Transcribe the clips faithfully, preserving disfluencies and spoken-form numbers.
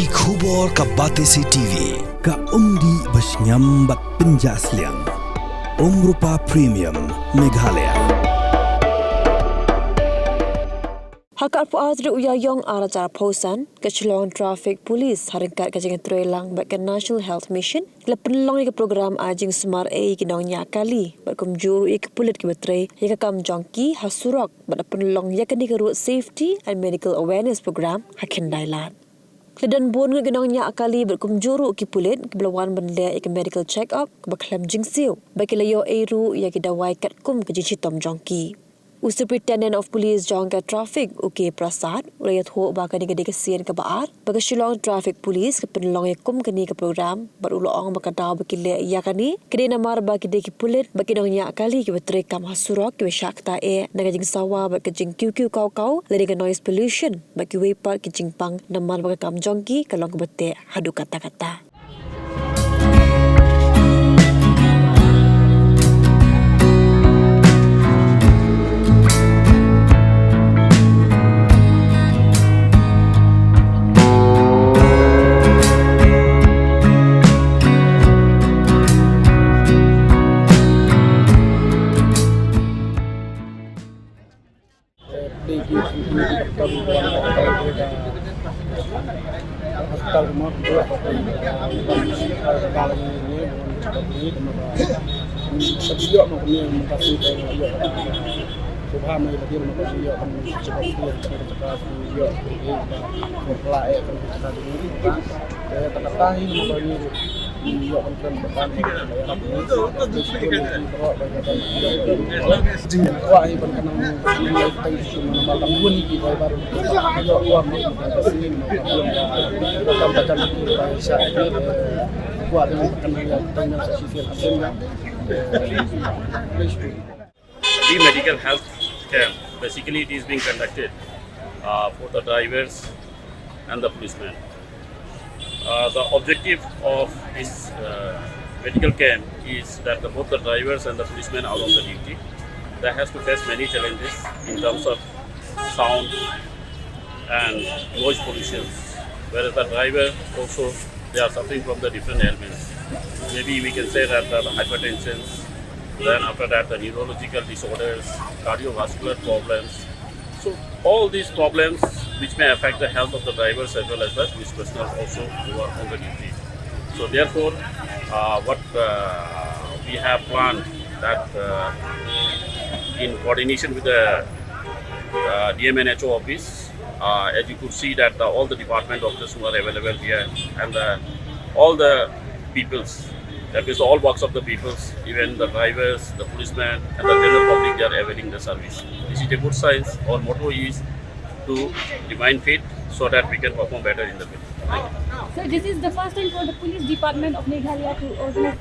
Ki khubor ka Batesi T V, ka umdih ba shngiam bad pynjah sliang. Umrupa Premium, Meghalaya. Ha ka arphew ar tarik u Ïaïong ar hajar arphew san, ka Shillong Traffic Police ha ryngkat ka jingïatreilang bad ka National Health Mission, la pynlong ïa ka program ai jingsumar ei ïa ki nongñiah kali bad kumjuh ruh ïa ki pulit kiba trei ïa ka kam jong ki ha surok, bad la pynlong ïa kane ka Road Safety and Medical Awareness Program ha Khyndailad. Ki la don bun ngut ki nongñiah kali bad kumjuh ruh ki pulit kiba la wan ban leh ïa ka medical check-up kaba khlem jingsiew, bad ki la ïoh ei ruh ïa ki dawai katkum ka jingshitom jong ki. U Superintendent of Police jong ka Traffic, u K Prasad, u la ïathuh ba kane ka dei ka sien kaba ar ba ka Shillong Traffic Police ka pynlong ïa kum kane ka program, bad u la ong ba ka daw ba ki leh ïa kane ka dei namar ba ki dei ki pulit bad ki nongñiah kali kiba trei kam ha surok kiba shah ktah eh na ka jingsawa bad ka jingkiew kiew kaw kaw, lane ka noise pollution, bad kiwei pat ki jingpang namar ba ka kam jong ki ka long kaba teh haduh katta katta. The medical health camp basically it is being conducted uh, for the drivers and the policemen. Uh, the objective of this uh, medical camp is that the, both the drivers and the policemen are on the duty. They has to face many challenges in terms of sound and noise pollution, whereas the driver also, they are suffering from the different ailments. Maybe we can say that the hypertension, then after that the neurological disorders, cardiovascular problems. So all these problems which may affect the health of the drivers as well as the police personnel also who are on the duty. So therefore, uh, what uh, we have planned that uh, in coordination with the uh, D M and H O office, uh, as you could see that uh, all the department doctors who are available here and uh, all the peoples, that is all walks of the peoples, even the drivers, the policemen, and the general public, they are availing the service. This is a good sign. Our motto is to remain fit so that we can perform better in the field. Thank you. So this is the first time for the police department of Meghalaya to organize?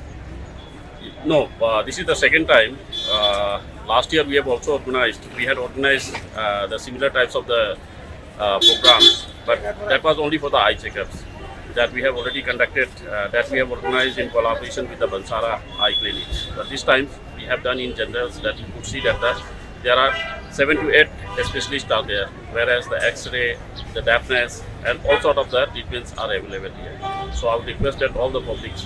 No, uh, this is the second time. Uh, last year we have also organized, we had organized uh, the similar types of the uh, programs, but that was only for the eye checkups that we have already conducted, uh, that we have organized in collaboration with the Bansara Eye Clinic. But this time we have done in general, so that you could see that the, there are seven to eight specialists are there, whereas the X-ray, the deafness, and all sort of the treatments are available here. So I would request that all the publics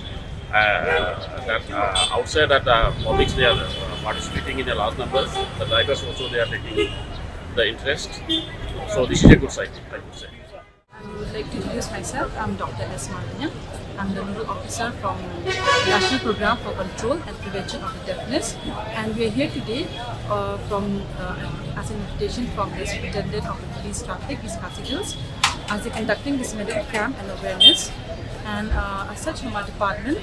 uh, that uh, outside that uh, publics, they are uh, participating in a large numbers. The drivers also, they are taking the interest. So this is a good sign, I would say. I would like to introduce myself. I'm Doctor S Malanya. I'm the Nodal Officer from National Program for Control and Prevention of the Deafness. And we are here today uh, from uh, as an invitation from the Superintendent of the Police Traffic, East Khasi Hills, as they're conducting this medical camp and awareness. And uh, as such, from our department,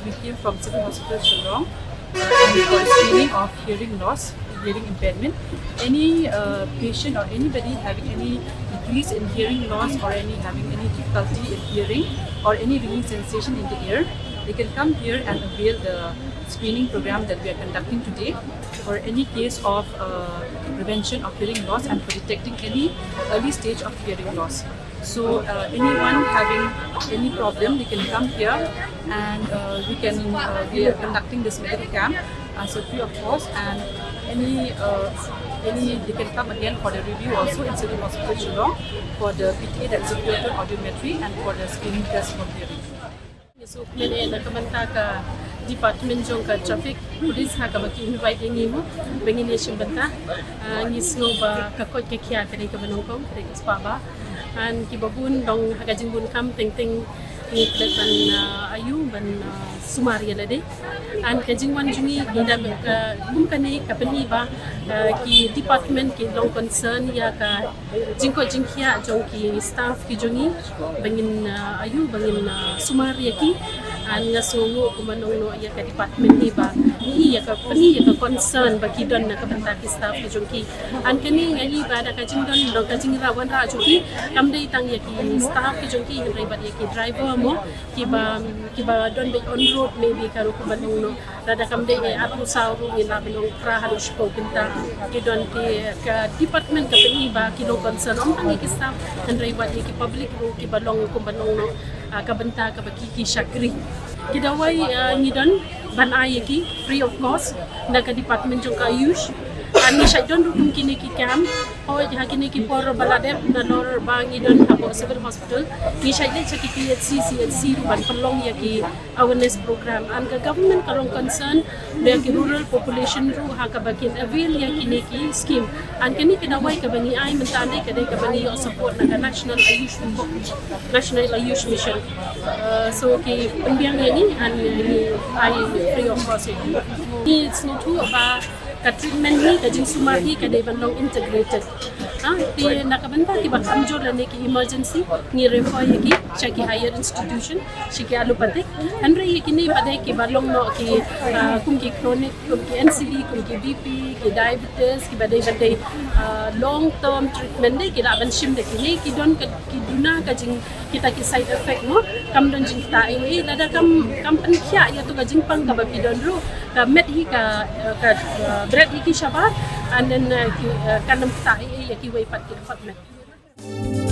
we came from Civil Hospital Shillong uh, and for screening of hearing loss, hearing impairment. Any uh, patient or anybody having any decrease in hearing loss or any having any difficulty in hearing or any ringing sensation in the ear, they can come here and avail the screening program that we are conducting today for any case of uh, prevention of hearing loss and for detecting any early stage of hearing loss. So uh, anyone having any problem, they can come here and uh, we can uh, we are conducting this medical camp as a free of cost, and any uh, Any, they can come again for the review also in Civil Hospital Shillong for the P T A, that is the peritoneal audiometry, and for the screening test for hearing. Ngi sngewkmen eh na ka bynta ka department jong ka traffic police ha kaba ki invite ïa ngi mo ba ngin ïashim bynta. Ah, ngi sngew ba ka koit ka khiah ka dei kaba nyngkong, ka dei ka spah ba. Hynrei kiba bun dang ha ka jingbun kam teng teng ngi klet ban, ah, ïoh ban, ah, sumar ïa lade. Hynrei ka jingwan jong ngi, ngi da ka kum kane ka pyni ba, ah, ki department ki long concern ïa ka jingkoit jingkhiah jong ki staff ki jong ngi, ba ngin, ah, ïoh ba ngin, ah, sumar ïa ki. Hynrei nga sngew kumba nongno ïa ka department hi ba hi ïa ka pyni ïa ka concern ba ki don na ka bynta ki staff ki jong ki. Hynrei kane nga ïohi ba da ka jingdon, don ka jingïawanrah jong ki, kam dei tang ïa ki staff ki jong ki, hynrei bad ïa ki driver mo, kiba, kiba don beit on road, maybe ka rukom ba nongno. Lada kam dei eh arphew saw ruh, ngi lah ban ong phra haduh shiphew kynta. Ki don ki, ka department ka pyni ba ki long concern ym tang ïa ki staff, hynrei wat ïa ki public ruh kiba long kumba nongno, ah, ka bynta kaba ki, ki shakri. Ki dawai, ah, ngi don ban ai ïa ki free of cost na ka department jong ka AYUSH. Hynrei ngi shait don ruh kum kine ki camp, hooid ha kine ki por ba la dep, nalor ba ngi don hapoh Civil Hospital, ngi shait leit sha ki P H C, C H C ruh ban pynlong ïa ki awareness program. Hynrei ka government ka long concern da ki rural population ruh ha kaba kin avail ïa kine ki scheme. Hynrei kane ka dawai kaba ngi ai mynta ne ka dei kaba ngi ïoh support na ka National AYUSH, National AYUSH Mission. Uh, so ki pynbiang ïa ngi, hynrei ngi ai free of cost ïa ki. Ngi sngewthuh ba ka treatment hi, ka jingsumar hi ka dei ban long integrated. Ha, te na ka bynta kiba kamjor lane ki emergency, ngi refer ïa ki sha ki higher institution, sha ki allopathic. Hynrei ïa kine ba dei kiba long noh ki, ah, kum ki chronic, kum ki N C D, kum ki B P, ki diabetes, kiba dei ba dei, ah, long term treatment, dei ki lah ban shim da kine, ki don ka, ki duna ka jing, kita ki side effect mo, kam don jingktah ei ei. Lada kam, kam pynkhiah ïa to ka jingpang kaba phi don ruh, ka met hi ka, ka, uh, bret hi ki shabar, and then, uh, ki, uh, kan ym ktah ei ei ïa kiwei pat ki dkhot met.